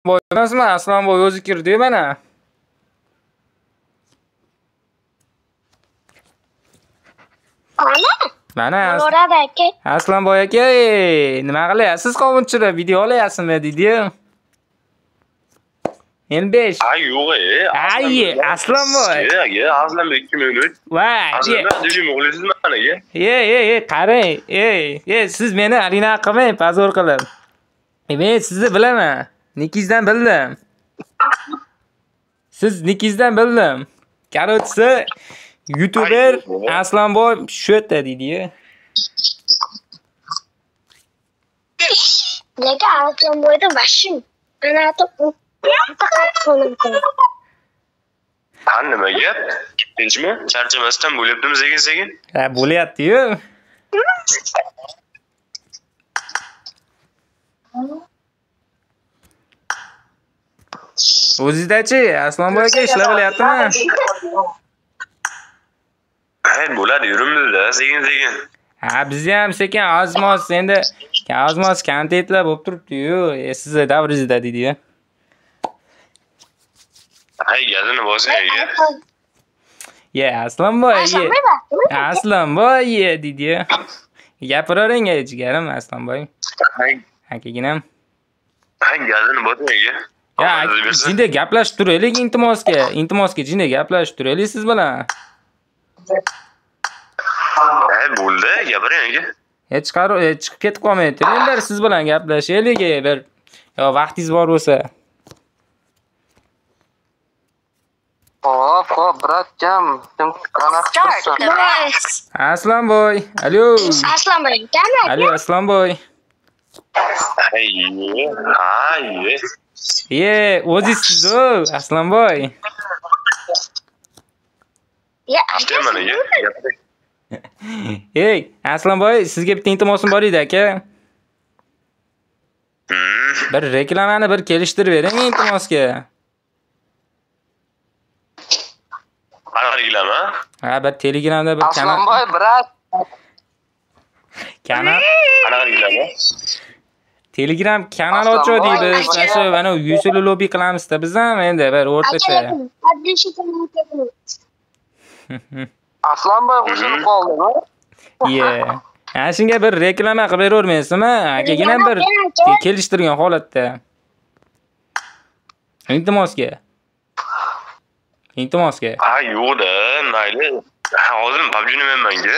Boy emasmi? Aslonboy o'zi kirdi-yu mana. Mana. Mana Bo'ladi aka. Aslonboy aka, nima qilyapsiz qovunchida? Video olyapsizmi deydi-yu. M5. Ha yo'q, Ay, Aslonboy. Aka, Aslonboy 2003. Voy, Aslonboy dejim o'g'lisizmi mana aka? Ey, qarang, ey, siz meni alina qilmang, pozor qilib. Men sizni bilaman. Nikingizdan bildim. Siz nikingizdan bildim. Короче, YouTuber Aslonboy shu yerda deydi-yu. Lekin Aslonboyda vashim. Ana Ha nima gap? Tinchmi? Charchamasdan bo'lyaptimi sekin-sekin? Ha, bo'lyapti-yu. O'zingizda-chi, Aslonboy aka ishlar bo'lyaptimi? Ha, bo'ladi, yuribmiz-da, sekin-sekin. Ha, bizni ham sekin ozmoz endi ozmoz kontentlar bo'lib turibdi-yu, sizni davringizda deydi-yu. Hay, gazini bosing aka. Ye, Aslonboy, ye. Aslonboy, ye deydi-yu. Gapiravering jigarim Aslonboy. Akaginam. Hay, gazini bosing aka. Ya, jinday gaplashib turaylik iltimosga. Iltimosga jinday gaplashib turaylik siz bilan. Ha, bo'ldi, gapiring aka. Hech chiqib ketib qolmay turinglar, siz bilan gaplashaylik bir. Yo, vaqtingiz bor bo'lsa. Hop, hop, bratjam, kim qanaqa tursan? Aslonboy, alo. Aslonboy, akami? Alo, Aslonboy. Hay, hay. Ye, o'zingizsiz-ku, Aslonboy. Ya, aka. Ey, Aslonboy, sizga bitta iltimosim bor edi, aka. Bir reklamani bir kelishtirib bering iltimosga. Qanaqa reklama? Ha, bir Telegramda bir kanal. Aslonboy, brat. Kanal. Qanaqa reklama? Telegram kanal ochdik biz. Mana shu mana yusuli lobby qilamiz-da biz ham endi bir o'rtacha. Aslonboy qo'shilib qoldimi? Ye. Ana shunga bir reklama qilib beravermaysizmi? Akagina bir kelishtirgan holatda. Iltimosga. Iltimosga. Ha, yo'q-da, mayli. Hozir PUBG o'ynayman-ku.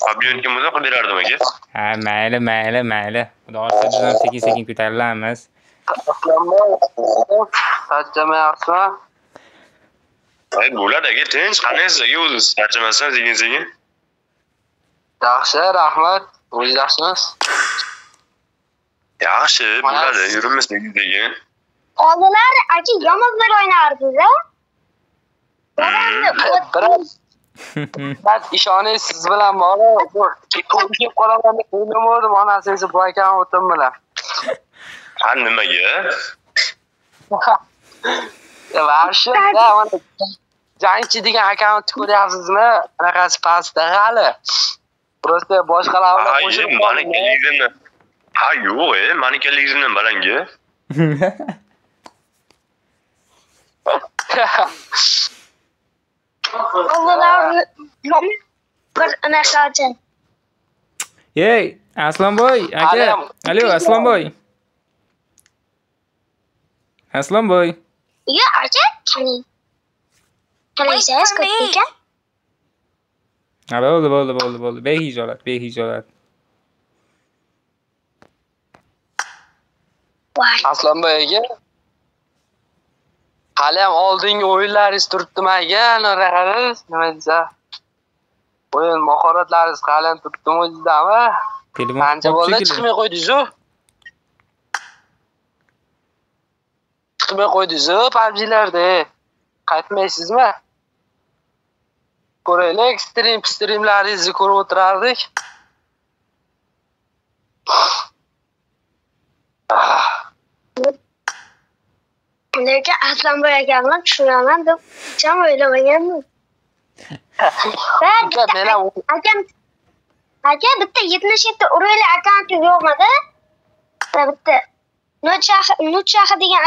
PUBG o'ynayotgan bo'lsam qilib berardim aka. Ha, mayli, mayli, mayli. Xudo xohlasa biz ham sekin-sekin ko'tarilamiz. Aslonboy, charchamayapsizmi? Ay, bo'ladi aka, tinch, qandaysiz aka o'zingiz? Charchamasdan sekin-sekin. Yaxshi, rahmat. O'zingiz yaxshimisiz? Yaxshi, bo'ladi, yuribmiz sekin-sekin. Oldinlar aka yomon bir o'ynardingiz-a? Brat, ishoning siz bilan borib, kelib qolaman deb o'ylamadim, onasi bu akam o'tim bilan. Ha, nimaga? Varsha, mana jangchi degan akkauntni ko'ryapsizmi? Anaqasi pastda hali. Prosta boshqalar bilan qo'shilib qoldim. Ha, yo'q, mani kalligimdan balangi. Bir anaqa. Ey, Aslonboy, aka. Alo, Aslonboy. Aslonboy. Ya, aka, qaling. Qalaysiz, ko'p ekan. Ha, bo'ldi, bo'ldi, bo'ldi, bo'ldi. Behijolat, behijolat. Aslonboy aka. Hali ham oldingi o'yinlaringiz turibdimi aka? Nima desa? O'yin mahoratlaringiz hali ham turibdimi o'zingizdami? Qancha bo'ldi chiqmay qo'ydingiz-u? Chiqmay qo'ydingiz-u PUBG'larda. Qaytmaysizmi? Ko'raylik, streamlaringizni ko'rib o'tirardik. Lekin Aslonboy akamni tushunaman deb hech ham o'ylamagandim. Aka, bitta 77 urayli akkaunti yo'qmidi? Bitta. Nuchaxi degan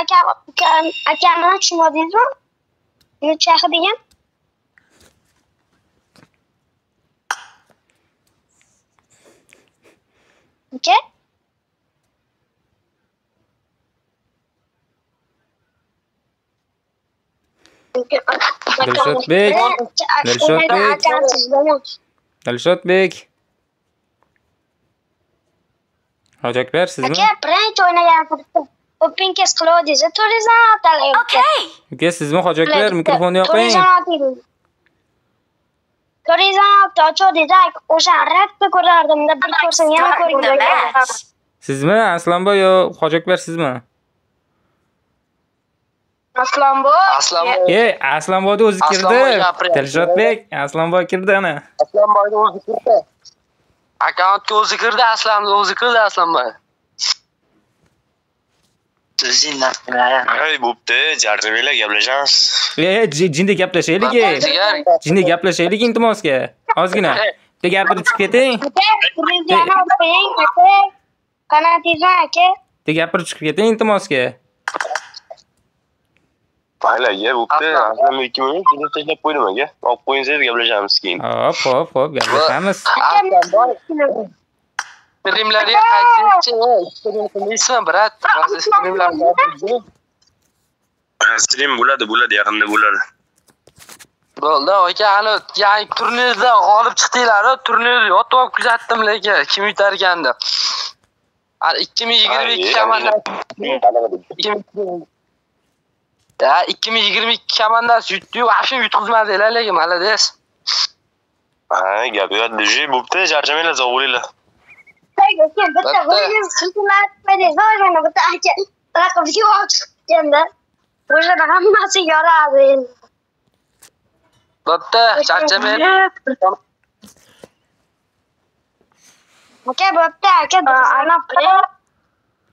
akamni tushunmadingizmi? Nuchaxi degan? Aka? Dilshodbek. Dilshodbek. Dilshodbek. Hoji Akbar sizmi? Aka, birinchi o'ynagan open case qilyapsiz, 416 Okay. Uka, sizmi Hoji Akbar? Mikrofonni yoqing. 416 ochdingiz, o'sha radda ko'rardimda, bir ko'rsam yana ko'rgim keladi. Sizmi Aslanboy yo Hoji Akbar sizmi? Aslanboy. Aslanboy. Aslanboyni o'zi kirdi. Dilshodbek, Aslanboy kirdi ana. Aslanboyni o'zi kirdi. Akkauntga o'zi kirdi, Aslanni o'zi kirdi Aslanboy. Ay, bo'pti, jarrimanglar, gaplashamiz. Jinday gaplashaylik. Jinday gaplashaylik iltimosga. Ozgina. Bitta gapirib chiqib keting. Qanatingizmi aka? Bitta gapirib chiqib keting iltimosga. Mayli aka, bo'pti. Aslanbek 2 minut tashlab qo'ydim aka. Olib qo'yingiz, gaplashamiz keyin. Hop, hop, hop, gaplashamiz. Streamlarga qaytsinchi, stream qilmaysizmi, brat? Streamlar stream bo'ladi, bo'ladi, yaqinda bo'ladi. Bo'ldi, aka, ana yangi turnirda g'olib chiqdinglar, turnirni yotib olib kuzatdim lekin kim yutar ekan deb. Ana 2022 komandasi 2022 komandasi yutdi-yu, vashim yutqizmadinglar lekin, malades. Ha, gap yo'q, dejib bo'pti, charchamanglar, sog' bo'linglar. Bitta o'yingiz qilmadingiz, o'shani bitta aka raqibga olib chiqqanda, o'shani hammasi yoradi endi. Bo'pti, charchamang. Aka, bo'pti, aka, ana